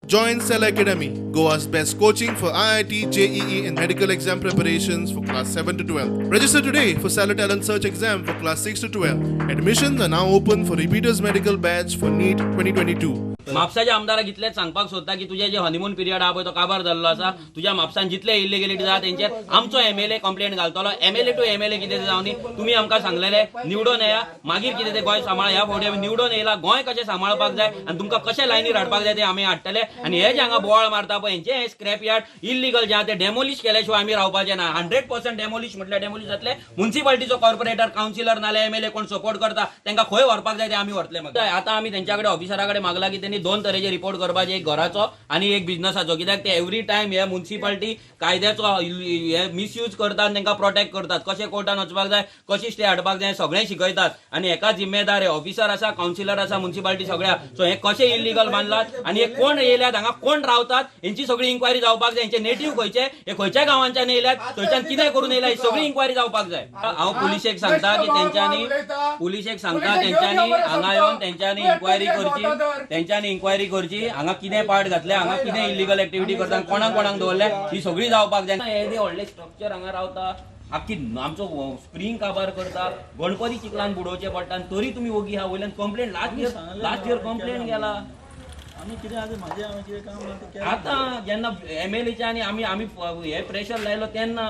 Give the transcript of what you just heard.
Join Cell Academy, Goa's best coaching for IIT, JEE, and medical exam preparations for class 7 to 12. Register today for Cellar Talent Search exam for class 6 to 12. Admissions are now open for repeaters medical batch for NEET 2022. म्हापसाच्या आमदाराक इतलेंच सांगपाक सोदता की तुजे जे honeymoon period आहा पळय तो काबार जाल्लो आसा. तुज्या म्हापसान जितले इलिगेलिटी आसा तेंचेर आमचो एमएलए कंप्लेंट घालतलो. एमएलए टू एमएलए कितें तें जावनी. तुमी आमकां सांगलेले निवडून येया, मागीर कितें तें गोंय सांबाळ. ह्या फावटी आमी निवडून येयला. गोंय कशें सांबाळपाक जाय आनी तुमकां कशें लायनीर हाडपाक जाय तें आमी हाडटले. आनी हे जे हांगा बोवाळ मारता पळय, हेंचे हे स्क्रॅप यार्ड इलिगल जे आहा ते डेमोलिश केल्या शिवाय आमी रावपाचे ना. 100% डेमोलिश म्हटल्यार डेमोलिश जातले. मुन्सिपालिटीचो कॉर्पोरेटर, कावन्सिलर नाल्यार एमएलए कोण सपोर्ट करता तांकां खंय व्हरपाक जाय ते आमी व्हरतले. मागीर आतां आमी तेंच्या कडेन, ऑफिसरा कडेन मागला की त्यांनी दोन तरेचे रिपोर्ट करपाचे, एक घराचो आनी एक बिझनसाचो. कित्याक ते एवरी टायम हे मुन्सिपालिटी कायद्याचो हे मिसयूज करतात आनी तांकां प्रोटेक्ट करतात. कशें कोर्टान वचपाक जाय, कशी स्टे हाडपाक जाय, सगळें शिकयतात. आनी हेका जिम्मेदार हे ऑफिसर आसा, कावन्सिलर आसा, मुन्सिपालिटी सगळ्या. सो हे कशें इलिगल बांदलात आनी हे कोण येयल्यात, हांगा कोण रावतात, हेंची सगळी इन्क्वायरी जावपाक जाय. हेंचे नेटीव खंयचे, हे खंयच्या गांवांच्यान येयल्यात, थंयच्यान कितें करून येयल्या, ही सगळी इन्क्वायरी जावपाक जाय. हांव पुलिशेक सांगता की तेंच्यांनी, पुलिशेक सांगता, तेंच्यांनी हांगा येवन तेंच्यांनी इन्क्वायरी करची. तेंच्यांनी इन्क्वायरी करची, हांगा कितें पार्ट घातले, हांगा कितें इलिगल एक्टिविटी करता, कोणाक कोणाक दवरले, ही सगळी जावपाक जाय. हे व्हडलें स्ट्रक्चर हांगा रावता, आख्खी आमचो स्प्रींग काबार करता, गणपती चिखलान बुडोवचे पडटा आनी तरी तुमी ओगी आहा. वयल्यान complaint last year complaint गेला. आमी कितें आतां म्हाजें हांवें कितें काम ना तें केलें. आतां जेन्ना एमएलएच्या आनी आमी आमी हे प्रेशर लायलो तेन्ना.